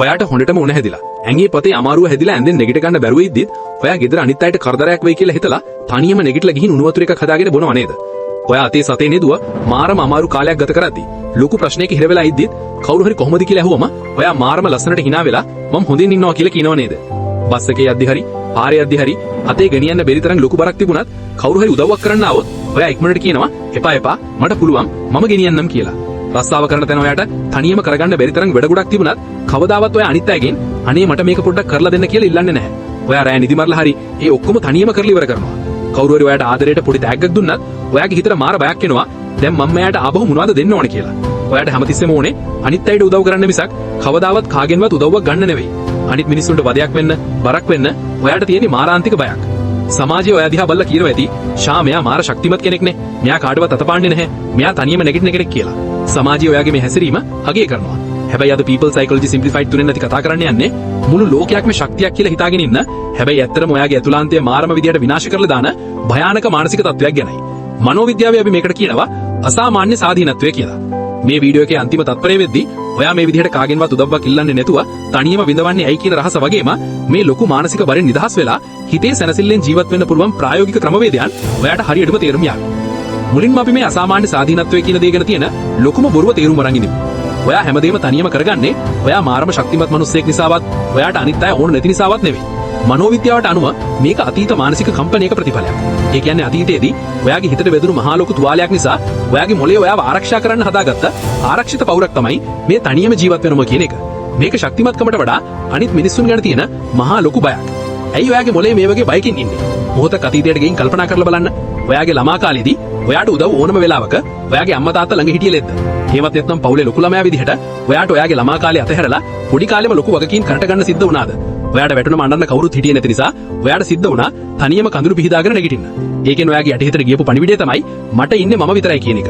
ඔයාට හොඳටම උණ හැදිලා, ඇඟේ පතේ අමාරුව හැදිලා ඇඳෙන් නැගිට ගන්න බැරුව ඉද්දිත් ඔයා ගෙදර අනිත් අයට කරදරයක් වෙයි කියලා හිතලා තනියම නැගිටලා ගිහින් උණු වතුර එකක් හදාගෙන බොනව නේද? ඔයා අතේ සතේ නෙදුව මාරම අමාරු කාලයක් ගත කරද්දි ලොකු ප්‍රශ්නයක හිර වෙලා ඉද්දිත් කවුරු හරි කොහොමද කියලා ඇහුවම ඔයා මාරම ලස්සනට හිනා වෙලා මම හොඳින් ඉන්නවා කියලා කියනව නේද? බස් එකේ යද්දි හරි පාරේ යද්දි හරි අතේ ගෙනියන්න බැරි තරම් ලොකු බරක් තිබුණත් කවුරු හරි උදව්වක් කරන්න ආවොත් ඔයා ඉක්මනට කියනවා එපා එපා, මට පුළුවන්, මම ගෙනියන්නම් කියලා. රස්සාව කරන තැන ඔයාට තනියම කරගන්න බැරි තරම් වැඩ ගොඩක් තිබුණත් කවදාවත් ඔයා අනිත් අයගෙන් අනේ මට මේක පොඩ්ඩක් කරලා දෙන්න කියලා ඉල්ලන්නේ නැහැ. ඔයා රෑ නිදි මරලා හරි ඒ ඔක්කොම තනියම කරලා ඉවර කරනවා. කවුරු හරි ඔයාට ආදරයට පොඩි තෑග්ගක් දුන්නත් ඔයාගේ හිතට මාර බයක් එනවා, දැන් මම මෙයාට ආපහු මොනවද දෙන්න ඕන කියලා. ඔයාට හැමතිස්සෙම ඕනේ අනිත් අයට උදව් කරන්න මිසක් කවදාවත් කාගෙන්වත් උදව්වක් ගන්න නෙවෙයි. අනිත් මිනිස්සුන්ට වදයක් වෙන්න, බරක් වෙන්න ඔයාට තියෙන මාරාන්තික බයක්. සමාජය ඔයා දිහා බලලා කියනවා ඇති, ෂා, මෙයා මාර ශක්තිමත් කෙනෙක්නේ. මෙයා කාටවත් අතපාන්නේ නැහැ. මෙයා තනියම නැගිටින කෙනෙක් කියලා. සමාජය ඔයාගේ මේ හැසිරීම අගය කරනවා. හැබැයි අද People Psychology Simplified තුනෙන් නැති කතා කරන්න යන්නේ මුළු ලෝකයක්ම ශක්තියක් කියලා හිතාගෙන ඉන්න, හැබැයි ඇත්තටම ඔයාගේ ඇතුළාන්තය මාරම විදියට විනාශ කරලා දාන භයානක මානසික තත්ත්වයක් ගැනයි. මනෝවිද්‍යාවේ අපි මේකට කියනවා අසාමාන්‍ය සාධීනත්වය කියලා. මේ වීඩියෝ එකේ අන්තිම තත්පරය වෙද්දී ඔයා මේ විදිහට කාගෙන්වත් උදව්වක් ඉල්ලන්නේ නැතුව තනියම විඳවන්නේ ඇයි කියන රහස වගේම මේ ලොකු මානසික බරෙන් නිදහස් වෙලා හිතේ සැනසෙල්ලෙන් ජීවත් වෙන්න පුළුවන් ප්‍රායෝගික ක්‍රමවේදයන් ඔයාට හරියටම තේරුම් යාවි. මුලින්ම අපි මේ අසාමාන්‍ය සාධීනත්වය කියන දේ ගැන තියෙන ලොකුම බොරුව තේරුම් අරන් ඉඳිමු. ඔයා හැමදේම තනියම කරගන්නේ ඔයා මාරම ශක්තිමත් මිනිස්සෙක් නිසාවත් ඔයාට අනිත් අය ඕන නැති නිසාවත් නෙවෙයි. මනෝවිද්‍යාවට අනුව මේක අතීත මානසික කම්පනයක ප්‍රතිඵලයක්. ඒ කියන්නේ අතීතයේදී ඔයාගේ හිතට වැදුණු මහා ලොකු තුවාලයක් නිසා ඔයාගේ මොළය ඔයාව ආරක්ෂා කරන්න හදාගත්ත ආරක්ෂිත පවුරක් තමයි මේ තනියම ජීවත් වෙනම කියන එක. මේක ශක්තිමත්කමට වඩා අනිත් මිනිස්සුන් ගැන තියෙන මහා ලොකු බයක්. ඇයි ඔයාගේ මොළේ මේ වගේ බයකින් ඉන්නේ? මොහොතක් අතීතයට ගිහින් කල්පනා කරලා බලන්න. ඔයාගේ ළමා කාලේදී ඔයාට උදව් ඕනම වෙලාවක ඔයාගේ අම්මා තාත්තා ළඟ හිටියේ ලෙද්ද? එහෙමත් නැත්නම් පවුලේ ලොකු ළමයා විදිහට ඔයාට ඔයාගේ ළමා කාලේ අතහැරලා පොඩි කාලෙම ලොකු වගකීම් කරට ගන්න සිද්ධ වුණාද? ඔයාට වැටුණම අඬන්න කවුරුත් හිටියේ නැති නිසා ඔයාට සිද්ධ වුණා තනියම කඳුළු පිහදාගෙන නැගිටින්න. ඒකෙන් ඔයාගේ යටිහිතට ගියපු පණිවිඩය තමයි මට ඉන්නේ මම විතරයි කියන එක.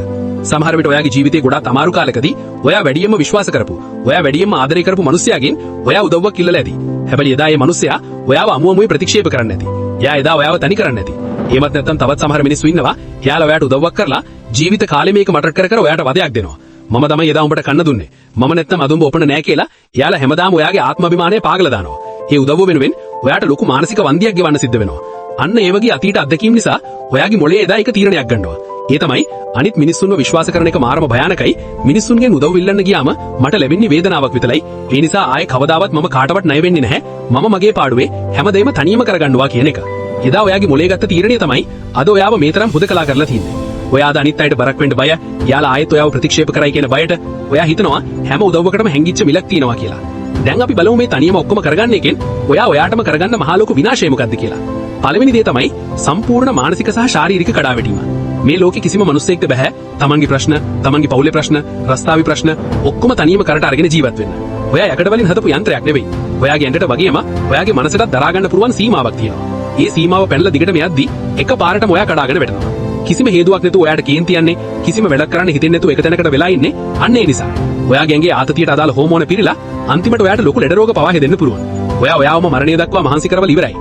සමහර විට ඔයාගේ ජීවිතේ ගොඩාක් අමාරු කාලෙකදී ඔයා වැඩියෙන්ම විශ්වාස කරපු, ඔයා වැඩියෙන්ම ආදරය කරපු මිනිස්සයාගෙන් ඔයා උදව්වක් ඉල්ලලා ඇති. හැබැයි එදා ඒ මිනිස්සයා ඔයාව අමු අමුවේ ප්‍රතික්ෂේප කරන්න ඇති. එයා එදා ඔයාව තනි කරන්න ඇති. එහෙමත් නැත්නම් තවත් සමහර මිනිස්සු ඉන්නවා. එයාලා ඔයාට උදව්වක් කරලා ජීවිත කාලෙ මේක මතක් කර කර ඔයාට වදයක් දෙනවා. මම තමයි එදා උඹට කන්න දුන්නේ. මම නැත්තම් අද උඹ ඔපන නෑ කියලා එයාලා හැමදාම ඔයාගේ ආත්මාභිමානය පාගලා දානවා. ඒ උදව්ව වෙනුවෙන් ඔයාට ලොකු මානසික වන්දියක් ගෙවන්න සිද්ධ වෙනවා. අන්න ඒ වගේ අතීත අත්දැකීම් නිසා ඔයාගේ මොළේ එදා එක තීරණයක් ගන්නවා. ඒ තමයි අනිත් මිනිස්සුන්ව විශ්වාස කරන එක මාරම භයානකයි. මිනිස්සුන්ගෙන් උදව් ඉල්ලන්න ගියාම මට ලැබෙන්නේ වේදනාවක් විතරයි. ඒ නිසා ආයේ කවදාවත් මම කාටවත් ණය වෙන්නේ නැහැ. මම මගේ පාඩුවේ හැමදේම තනියම කරගන්නවා කියන එක. එදා ඔයාගේ මොළේ ගත්ත තීරණය තමයි අද ඔයාව මේ තරම් හුදකලා කරලා තියෙන්නේ. ඔයා අද අනිත් අයට බරක් වෙන්න බය, එයාලා ආයෙත් ඔයාව ප්‍රතික්ෂේප කරයි කියන බයට ඔයා හිතනවා හැම උදව්වකටම හැංගිච්ච මිලක් තියෙනවා කියලා. දැන් අපි බලමු මේ තනියම ඔක්කොම කරගන්න එකෙන් ඔයා ඔයාටම කරගන්න මහා ලොකු විනාශය මොකද්ද කියලා. පළවෙනි දේ තමයි සම්පූර්ණ මානසික සහ ශාරීරික කඩාවැටීම. මේ ලෝකෙ කිසිම මිනිස්සෙක්ට බෑ තමන්ගේ ප්‍රශ්න, තමන්ගේ පවුලේ ප්‍රශ්න, රස්තාවේ ප්‍රශ්න ඔක්කොම තනියම කරට අරගෙන ජීවත් වෙන්න. ඔයා යකඩ වලින් හදපු යන්ත්‍රයක් නෙවෙයි. ඔයාගේ ඇඟට වගේම ඔයාගේ මනසටත් දරා ගන්න පුළුවන් සීමාවක් තියෙනවා. ඒ සීමාව පැනලා දිගටම යද්දි එක පාරටම ඔයා කඩාගෙන වැටෙනවා. කිසිම හේතුවක් නැතුව ඔයාට කේන්ති යන්නේ, කිසිම වැඩක් කරන්න හිතෙන්නේ නැතුව එක තැනකට වෙලා ඉන්නේ අන්න ඒ නිසා. ඔයාගේ ඇඟේ ආතතියට අදාළ හෝමෝන පිරීලා අන්තිමට ඔයාට ලොකු ලෙඩ රෝග පවා හැදෙන්න පුළුවන්. ඔයා ඔයාවම මරණය දක්වා මහන්සි කරවල ඉවරයි.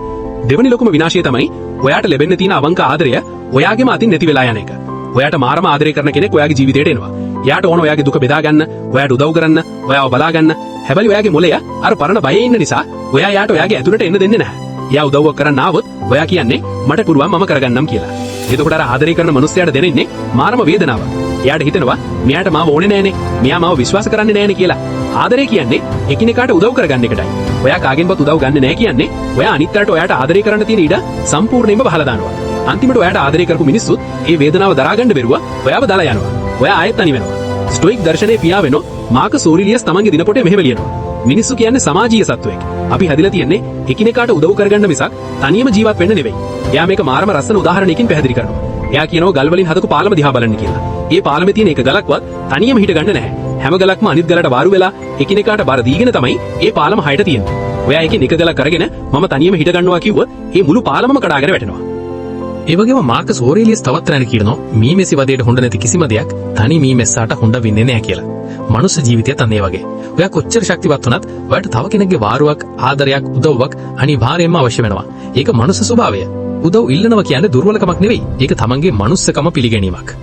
දෙවනි ලොකුම විනාශය තමයි ඔයාට ලැබෙන්න තියෙන අවංක ආදරය ඔයාගේම අතින් නැති වෙලා යන එක. ඔයාට මාරම ආදරය කරන කෙනෙක් ඔයාගේ ජීවිතේට එනවා. එයාට ඕන ඔයාගේ දුක බෙදා ගන්න, ඔයාට උදව් කරන්න, ඔයාව බලා ගන්න. හැබැයි ඔයාගේ මොළය අර පරණ බයේ ඉන්න නිසා ඔයා එයාට ඔයාගේ ඇතුළට එන්න දෙන්නේ නැහැ. එයා උදව්වක් කරන්න ආවොත් ඔයා කියන්නේ මට පුළුවන්, මම කරගන්නම් කියලා. එතකොට අර ආදරය කරන මනුස්සයාට දැනෙන්නේ මාරම වේදනාවක්. එයාට හිතෙනවා මෙයාට මාව ඕනේ නෑනේ. මෙයා මාව විශ්වාස කරන්නේ නෑනේ කියලා. ආදරය කියන්නේ එකිනෙකාට උදව් කරගන්න එකටයි. ඔයා කාගෙන්වත් උදව් ගන්න නෑ කියන්නේ ඔයා අනිත් අයට ඔයාට ආදරය කරන්න තියෙන ඉඩ සම්පූර්ණයෙන්ම වහලා දානවා. අන්තිමට ඔයාට ආදරය කරපු මිනිස්සුත් ඒ වේදනාව දරා ගන්න බැරුව ඔයාව දාලා යනවා. ඔයා ආයෙත් තනි වෙනවා. ස්ටොයික් දර්ශනයේ පියා වෙන මාකස් ඕරිලියස් තමන්ගේ දිනපොතේ මෙහෙම ලියනවා. මිනිස්සු කියන්නේ සමාජීය සත්වයෙක්. අපි හැදිලා තියෙන්නේ එකිනෙකාට උදව් කරගන්න මිසක් තනියම ජීවත් වෙන්න නෙවෙයි. එයා මේක මාරම ලස්සන උදාහරණයකින් පැහැදිලි කරනවා. එයා කියනවා ගල් වලින් හදපු පාලම දිහා බලන්න කියලා. ඒ පාලමේ තියෙන එක ගලක්වත් තනියම හිට ගන්න නැහැ. හැම ගලක්ම අනිත් ගලට වාරු වෙලා එකිනෙකාට බර දීගෙන තමයි ඒ පාලම හයට තියෙන්නේ. ඔයා එකෙන් එක ගලක් අරගෙන මම තනියම හිට ගන්නවා කිව්වොත් ඒ මුළු පාලමම කඩාගෙන වැටෙනවා. ඒ වගේම මාකස් ඕරේලියස් තවත් තැනක කියනවා මීමැසි වදයට හොඳ නැති කිසිම දෙයක් තනි මීමැස්සාට හොඳ වෙන්නේ නැහැ කියලා. මනුස්ස ජීවිතයත් අන්න ඒ වගේ. ඔයා කොච්චර ශක්තිවත් වුණත් ඔයාට තව කෙනෙක්ගේ වාරුවක්, ආදරයක්, උදව්වක් අනිවාර්යයෙන්ම අවශ්‍ය වෙනවා. ඒක මනුස්ස ස්වභාවය. උදව් ඉල්ලනවා කියන්නේ දුර්වලකමක් නෙවෙයි. ඒක තමන්ගේ මනුස්සකම පිළිගැනීමක්.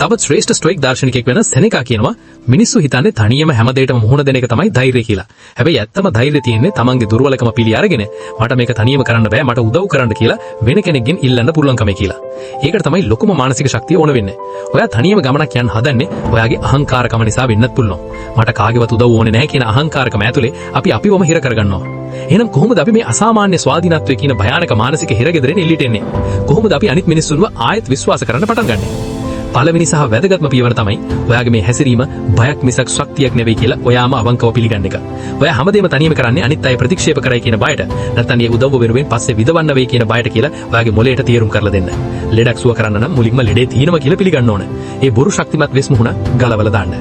තවත් ශ්‍රේෂ්ඨ ස්ටොයික් දාර්ශනිකයෙක් වෙන සෙනෙකා කියනවා මිනිස්සු හිතන්නේ තනියම හැම දෙයකටම මුහුණ දෙන එක තමයි ධෛර්යය කියලා. හැබැයි ඇත්තම ධෛර්යය තියෙන්නේ තමන්ගේ දුර්වලකම පිළි අරගෙන මට මේක තනියම කරන්න බෑ, මට උදව් කරන්න කියලා වෙන කෙනෙක්ගෙන් ඉල්ලන්න පුළුවන්කම කියලා. ඒකට තමයි ලොකුම මානසික ශක්තිය ඕන වෙන්නේ. ඔයා තනියම ගමනක් යන්න හදන්නේ ඔයාගේ අහංකාරකම නිසා වෙන්නත් පුළුවන්. මට කාගේවත් උදව් ඕනේ නැහැ කියන අහංකාරකම ඇතුලේ අපි අපිවම හිර කරගන්නවා. එහෙනම් කොහොමද අපි මේ අසාමාන්‍ය ස්වාධීනත්වය කියන භයානක මානසික හිරගෙදරෙන් එළියට එන්නේ? කොහොමද අපි අනිත් මිනිස්සුන්ව ආයෙත් විශ්වාස කරන්න පටන් ගන්නෙ? පළවෙනි සහ වැදගත්ම පියවර තමයි ඔයාගේ මේ හැසිරීම බයක් මිසක් ශක්තියක් නෙවෙයි කියලා ඔයාම අවංකව පිළිගන්න එක. ඔයා හැමදේම තනියම කරන්නේ අනිත් අය ප්‍රතික්ෂේප කරයි කියන බයට, නැත්නම් ඒ උදව්ව වෙනුවෙන් පස්සේ විදවන්න වෙයි කියන බයට කියලා ඔයාගේ මොළයට තේරුම් කරලා දෙන්න. ලෙඩක් සුව කරන්න නම් මුලින්ම ලෙඩේ තියෙනවා කියලා පිළිගන්න ඕන. ඒ බොරු ශක්තිමත් වෙස් මුහුණ ගලවලා දාන්න.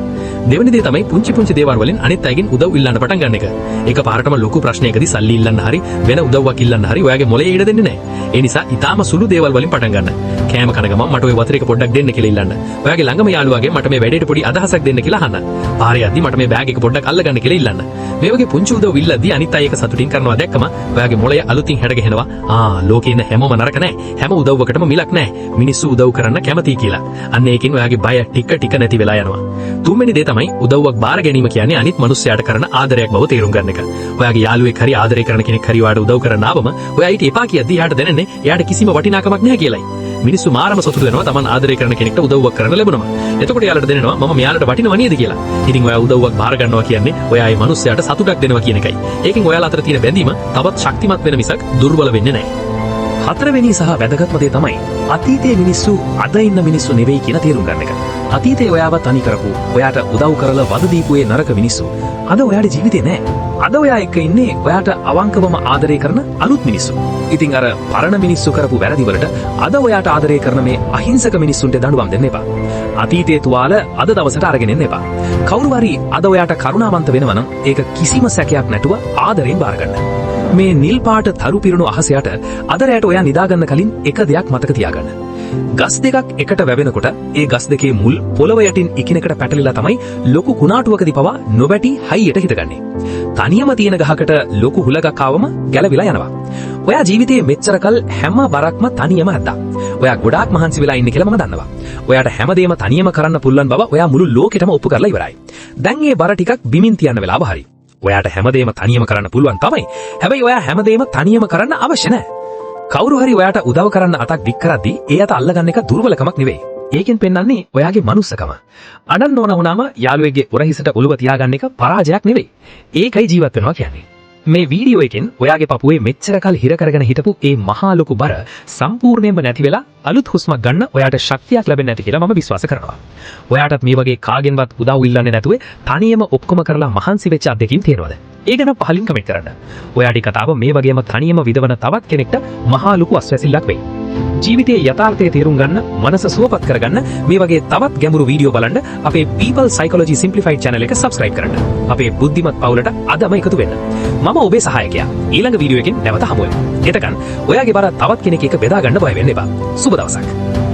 දෙවෙනි දේ තමයි පුංචි පුංචි දේවල් වලින් අනිත් අයගෙන් උදව් ඉල්ලන්න පටන් ගන්න එක. එක පාරටම ලොකු ප්‍රශ්නයකදී සල්ලි ඉල්ලන්න හරි වෙන උදව්වක් ඉල්ලන්න හරි ඔයාගේ මොලේ ඉඩ දෙන්නේ නැහැ. ඒ නිසා ඉතාම සුළු දේවල් වලින් පටන් ගන්න. කෑම කන ගමන් මට ඔය වතුර එක පොඩ්ඩක් දෙන්න කියලා ඉල්ලන්න. ඔයාගේ ළඟම යාළුවාගෙන් මට මේ වැඩේට පොඩි අදහසක් දෙන්න කියලා අහන්න. පාරේ යද්දි මට මේ බෑග් එක පොඩ්ඩක් අල්ලගන්න කියලා ඉල්ලන්න. මේ වගේ පුංචි උදව් ඉල්ලද්දි අනිත් අය ඒක සතුටින් කරනවා දැක්කම ඔයාගේ මොළය අලුතින් හැඩ ගැහෙනවා. ආ, ලෝකේ ඉන්න හැමෝම නරක නෑ. හැම උදව්වකටම මිලක් නෑ. මිනිස්සු උදව් කරන්න කැමතියි කියලා. අන්න ඒකෙන් ඔයාගේ බය ටික ටික නැති වෙලා යනවා. තුන්වෙනි දේ තමයි උදව්වක් බාර ගැනීම කියන්නේ අනිත් මනුස්සයාට කරන ආදරයක් බව තේරුම් ගන්න එක. ඔයාගේ යාළුවෙක් හරි ආදරය කරන කෙනෙක් හරි ඔයාට උදව් කරන්න ආවම ඔයා ඊට එපා කියද්දි එයාට දැනෙන්නේ එයාට කිසිම වටිනාකමක් නැහැ කියලයි. මිනිස්සු මාරම සතුටු වෙනවා තමන් ආදරය කරන කෙනෙක්ට උදව්වක් කරන්න ලැබුණම. එතකොට එයාලට දැනෙනවා මම මෙයාලට වටිනව නේද කියලා. ඉතින් ඔයා උදව්වක් බාර ගන්නවා කියන්නේ ඔයා ඒ මනුස්සයාට සතුටක් දෙනවා කියන එකයි. ඒකෙන් ඔයාලා අතර තියෙන බැඳීම තවත් ශක්තිමත් වෙන මිසක් දුර්වල වෙන්නේ නැහැ. හතරවෙනි සහ වැදගත්ම දේ තමයි අතීතයේ මිනිස්සු අද ඉන්න මිනිස්සු නෙවෙයි කියන තේරුම් ගන්න එක. අතීතයේ ඔයාව තනි කරපු, ඔයාට උදව් කරලා වද දීපු ඒ නරක මිනිස්සු අද ඔයාගේ ජීවිතේ නෑ. අද ඔයා එක්ක ඉන්නේ ඔයාට අවංකවම ආදරය කරන අලුත් මිනිස්සු. ඉතින් අර පරණ මිනිස්සු කරපු වැරදි වලට අද ඔයාට ආදරය කරන මේ අහිංසක මිනිස්සුන්ට දඬුවම් දෙන්න එපා. අතීතයේ තුවාල අද දවසට අරගෙන එන්න එපා. කවුරු හරි අද ඔයාට කරුණාවන්ත වෙනවා නම් ඒක කිසිම සැකයක් නැතුව ආදරයෙන් බාර ගන්න. මේ නිල් පාට තරු පිරුණු අහස යට අද රැයට ඔයා නිදාගන්න කලින් එක දෙයක් මතක තියාගන්න. ගස් දෙකක් එකට වැවෙනකොට ඒ ගස් දෙකේ මුල් පොළව යටින් එකිනෙකට පැටලිලා තමයි ලොකු කුණාටුවකදී පවා නොවැටි හයියට හිටගන්නේ. තනියම තියෙන ගහකට ලොකු හුලඟක් ආවම ගැලවිලා යනවා. ඔයා ජීවිතේ මෙච්චර කල් හැම බරක්ම තනියම ඇද්දා. ඔයා ගොඩාක් මහන්සි වෙලා ඉන්නේ කියලා මම දන්නවා. ඔයාට හැමදේම තනියම කරන්න පුළුවන් බව ඔයා මුළු ලෝකෙටම ඔප්පු කරලා ඉවරයි. දැන් ඒ බර ටිකක් බිමින් තියන්න වෙලාව හරි. ඔයාට හැමදේම තනියම කරන්න පුළුවන් තමයි. හැබැයි ඔයා හැමදේම තනියම කරන්න අවශ්‍ය නැහැ. කවුරු හරි ඔයාට උදව් කරන්න අතක් දික් කරද්දී ඒ අත අල්ලගන්න එක දුර්වලකමක් නෙවෙයි. ඒකෙන් පෙන්වන්නේ ඔයාගේ මනුස්සකම. අඬන්න ඕන වුණාම යාළුවෙක්ගේ උරහිසට ඔළුව තියාගන්න එක පරාජයක් නෙවෙයි. ඒකයි ජීවත් වෙනවා කියන්නේ. මේ වීඩියෝ එකෙන් ඔයාගේ පපුවේ මෙච්චර කල් හිර කරගෙන හිටපු ඒ මහා ලොකු බර සම්පූර්ණයෙන්ම නැති වෙලා අලුත් හුස්මක් ගන්න ඔයාට ශක්තියක් ලැබෙන්න ඇති කියලා මම විශ්වාස කරනවා. ඔයාටත් මේ වගේ කාගෙන්වත් උදව් ඉල්ලන්නේ නැතුව තනියම ඔක්කොම කරලා මහන්සි වෙච්ච අත්දැකීම් තියෙනවද? ඒ ගැන පහලින් කමෙන්ට් කරන්න. ඔයාගේ කතාව මේ වගේම තනියම විදවන තවත් කෙනෙක්ට මහා ලොකු අස්වැසිල්ලක් වෙයි. ජීවිතයේ යථාර්ථය තේරුම් ගන්න, මනස සුවපත් කරගන්න මේ වගේ තවත් ගැඹුරු වීඩියෝ බලන්න අපේ People Psychology Simplified channel එක subscribe කරන්න. අපේ බුද්ධිමත් පවුලට අදම එකතු වෙන්න. මම ඔබේ සහායකයා. ඊළඟ වීඩියෝ එකකින් නැවත හමු වෙමු. එතකන් ඔයාගේ බර තවත් කෙනෙක් එක්ක බෙදා ගන්න බය වෙන්න එපා. සුබ දවසක්.